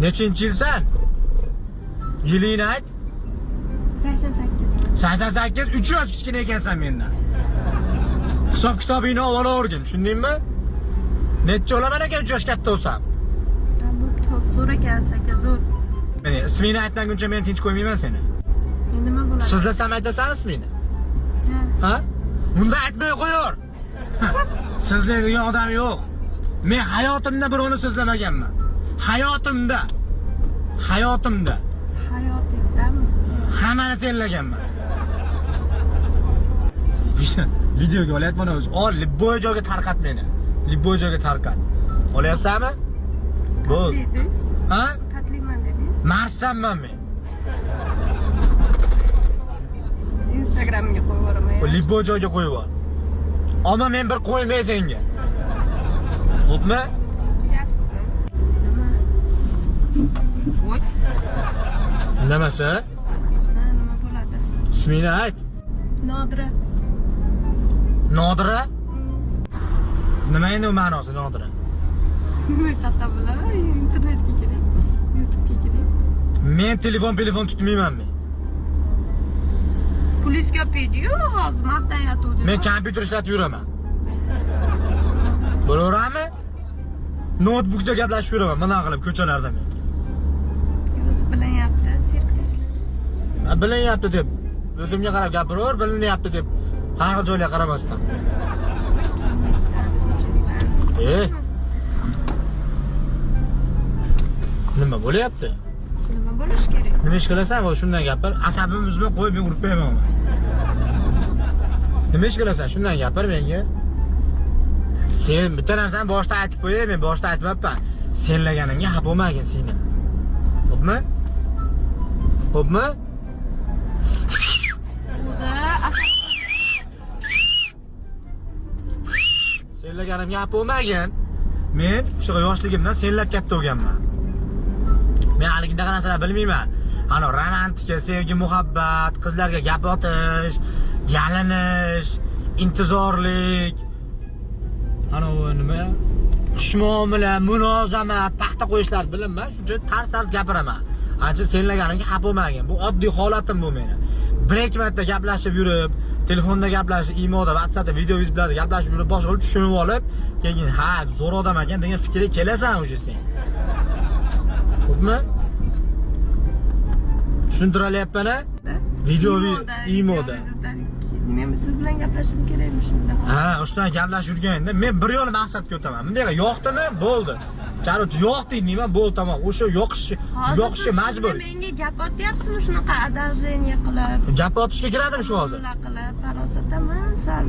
Nechinchi yilsan? Yilingni ayt. 88. 88, 3 yosh kichkina ekansan mendan. Hisob kitobingni olavergin, tushundingmi? Necha o'laman ekan 3 yosh katta bo'lsam? Ha, bo'pti, xo'p, zo'r ekansiz aka, zo'r. Mana ismingni aytmaguncha men tinch qo'ymayman seni. Endi nima bo'ladi? Sizlasam aytasan ismingni? Ha. Ha? Bunda aytmay qo'yor. Sizlaydigan odam yo'q. Men hayotimda birovni sizlamaganman. Hayotimda. Hayotimda. Hayotingizdami? Hammani senlaganman. Videoga olyapman o'zi. Ol, любой joyga tarqat meni. Любой joyga tarqat. Olyapsanmi? Bo'l. Dedingiz? Ha? Qatliman dedingiz? Marsdanman men. Instagramga qo'yib yuboraman. Любой joyga qo'yib yubor. Ammo men bir qo'ymay senga. Xo'pmi? Gapsizmi? Nima? Voy. Nimasi? Ha, nima bo'ladi? Ismingni ayt. Nodira. Nodira? Nima endi u ma'nosi Nodira? Nima qayerdan bilaman? Internetga kiring. YouTube'ga kiring. Men telefon tutmayman men. Pulingiz ko'p edi-yu, hozir maqtayotgandingiz. Men kompyuter ishlatib yuraman. Bo'laverami? Noutbukda gaplashib yuraman, mana qilib ko'chalarda men. O'zi bilinyapti, sirk tashladingiz. Ha, bilinyapti deb o'zimga qarab gapiraver, bilinyapti deb har xil joylarga qaramasdan. Kiyimingizdan, sochingizdan. Nima bo'lyapti? Nima bo'lishi kerak? Nima ish qilasan? O'zi shundan gapir. Asabimni uzma, qo'y, men urib qo'yaman. Nima ish qilasan? Shundan gapir menga. Sen bitta narsani boshida aytib qo'yay, men boshida aytmabman. Senlaganimga xafa bo'lmagin seni. Xo'pmi? Xo'pmi? O'zi asab Senlaganimga xafa bo'lmagin. Men shunaqa yoshligimdan senlab katta bo'lganman. Men haligindaqa narsalar bilmayman. Ana romantika, sevgi, muhabbat, qizlarga gap otish, yalinish, intizorlik. Ana u nima? Xushmuomala, mulozamat, paxta qo'yishlar bilinmas, shuncha tars-tars gapiraman. Ancha senlaganimga xafa bo'lmagin. Bu oddiy holatim bu meni. Bir ikki marta gaplashib yurib, telefonda gaplashib, imoda, WhatsAppda video yuzlarda gaplashib yurib, boshqa qilib tushunib olib, keyin ha, zo'r odam ekan degan fikrga kelasan o'sha sen. Xo'pmi? Tushuntira olyapman-a? Video imoda. Men siz bilan gaplashishim kerakmi shunda? Ha, o'shadan gaplashib yurganda men bir yo'la maqsadga o'taman. Bunday yoqdimi? Bo'ldi. Короче, yoqding deyman, bo'ldi, tamom. O'sha yoqish, Hozir yoqishga siz majbur. shunda menga gap otyapsizmi shunaqa одолжение qilib? Gap otishga kiradimi shu hozir? Muomala qilib, farosataman sal.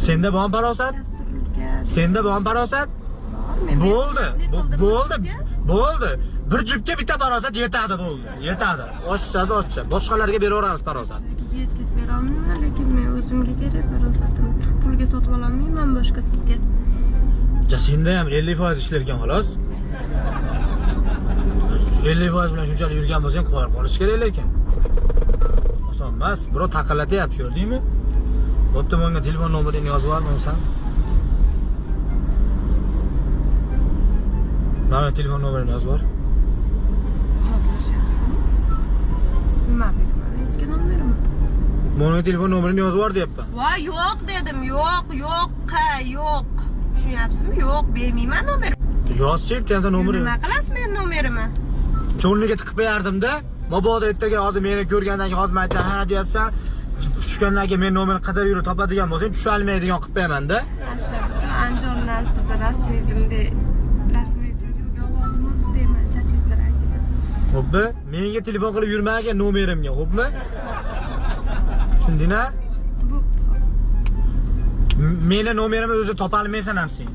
Senda bormi farosat? Kastrulga. Senda bormi farosat? Bor, men Bo'ldi. ne qildim Bo'ldi. sizga? Bo'ldi. Bir jupga bitta farosat yetadi, bo'ldi. Yetadi. Oshchasi oshcha. Boshqalarga beraveramiz farosat. Sizga yetkazib bera olmayman, lekin men o'zimga kerak farosatim. Pulga sotib ololmayman boshqa sizga. Ja senda ham 50% ishlarkan xolos. 50% bilan shunchalik yurgan bo'lsang, qo'yib qolish kerak lekin. Oson emas. Birov taqillatyapti, ko'rdingmi? Bo'pti, menga telefon nomeringni yozib ol, bo'lsam. Mana telefon nomerini yozib ol. Hozirlashyapsizmi? Nima beraman? Eski nomerimni. Mana telefon nomerini yozib ol deyapman. Voy, yo'q dedim. Yo'q, yo'q, qa, yo'q. Tushunyapsizmi? Yo'q, bermayman nomer. Yozchi, bitta nomeri. Nima qilasiz men nomerimni? Cho'rniga tiqib qo'yardimda. Mabodo ertaga hozir meni ko'rgandan keyin hozir aytsa, ha deyapsan. Tushgandan keyin men nomerini qidirib yurib topadigan bo'lsang, tusha olmaydigan qilib qo'yaman-da. Asha, butun Andijondan sizni rasmiyzimda rasmiy videoga oldim istayman chachingizni rangini. Xo'pmi? Menga telefon qilib yurmagin nomerimga, xo'pmi? Tushundingmi? Bo'pti. Meni nomerimni o'zi topolmaysan ham sen.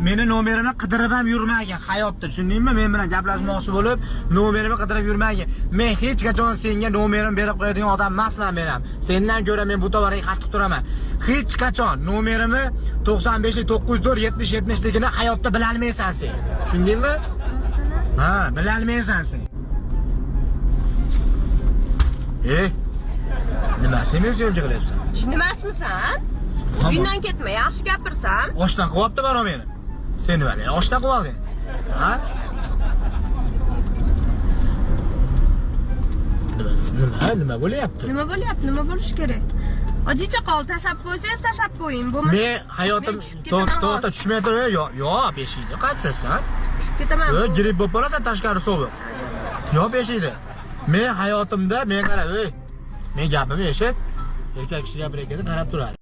Meni nomerimni qidirib ham yurmagin hayotda, tushundingmi? Men bilan gaplashmoqchi bo'lib, nomerimni qidirib yurmagin. Men hech qachon senga nomerimni berib qo'yadigan odam emasman men ham. Sendan ko'ra men bu tovarga qattiq turaman. Hech qachon nomerimni 95 904 70 70 ligini hayotda bilolmaysan sen. Tushundingmi? Rostini? Ha, bilolmaysan sen. Nimasi men syomka qilyapsan? Jinnimasmisan? Tamam. Uydan ketma, yaxshi gapirsam. Oshdan quvapti mana meni. Sen nima meni oshdan quvading? Ha? Nima bo'lyapti? Nima bo'lyapti? Nima bo'lishi kerak? Ojicha qol, tashlab qo'ysangiz, tashlab qo'ying. Bo'lmasa Men hayotim Men tushib ketaman to'xta, hozir. Tushmay tur, yo, yop eshikni, qachon tushasan? Tushib ketaman. Yo, gripp bo'lib qolasan, tashqari sovuq. Yop eshikni. Men hayotimda, men qara, ey. Men gapimni eshit. Erkak kishi gapirayotganda qarab turadi.